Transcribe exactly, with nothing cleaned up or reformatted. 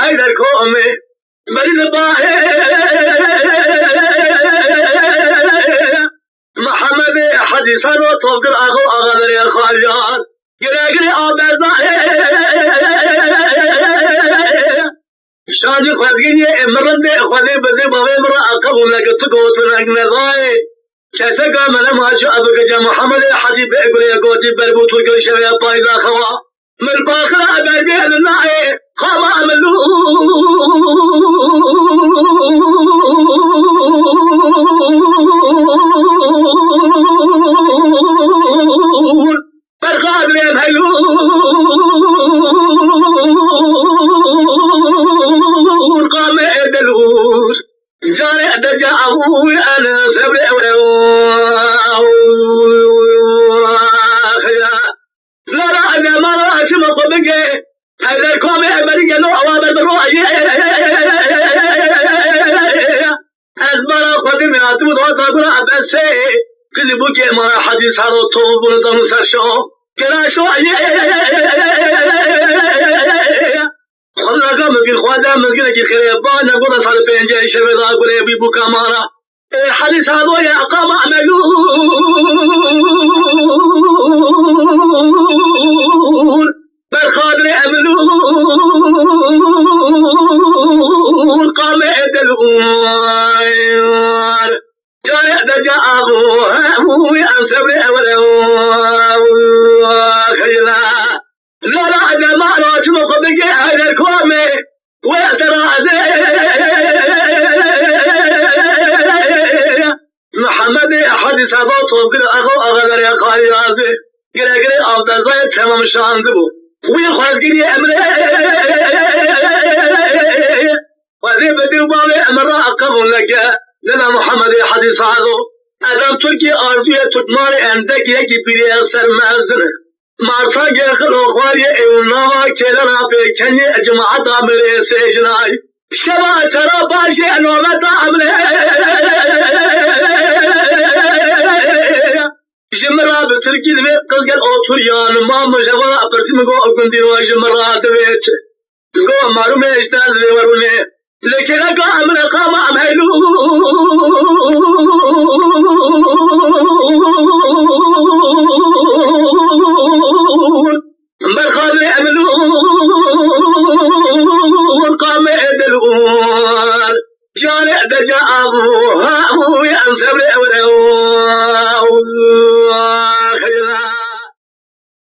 Heyder Komê. Berî li bahê Mehemedê Hedîsan û Tolgir Axa û Axa Derê Xalyan. Giregirê Abezayê. Şanî xwezgîniyê, e, min rindê, xwedê bidê bavê min re eqebûne ki tu gotinek nezayê. Keseka mele maço ebikice Muhammedê Hecî bê gulê gotî berbû Turkê şevê payda xewa. Min baxira eberdê li nayê, xama min lûr. Berxadrê em helûr, qamê delûr. Carê deca avû en sebrê ew. Lara demana açma xwe bike. Heyder Komê Emerî gelo awa ber bi royê. Ez bara xwedî me hatibû daweta gura ebesê. Kizî bû kê mara hedî salo to bûne danu ser şo. Kira şo. Xwedaka mizgîn xwede mizgînekî xirêba ne gura sal pêncê şevê da gurê bî bû kamara. E, Helî Sado ye qama melûl. Berxadrê emlûl qamê delûr. Cayê deca avû hemû em sebrê ewre. Xeyla. Lala dema raşimo xwe bike Heyder Komê. Wê terazê. Mihemedê Ehedî Seba Topgir Axa Axa Derya Xaliyazê. Gire gire avdezayê temam şandibû. Wî xwezgirî emrê. Xwezê bi dil bavê emir ra eqebûn leke. Nena Mihemedê Ehedî Sado. Edem Turkî arzûyê tutmarê endek yekî pîrê ser mezin e. Marta gexil û xwariyê ewil nava kêlera pêkeniyê cemaeta mirê sêjinay. Şeva çera paşê nometa emrê. Ji min ra bi tirkî divê qizgel otur yan ma min ji vana pirsî min got gundî wa ji min ra divê çi? Go marûmê işte divê werûnê. Li kêleka emre qama em heylû.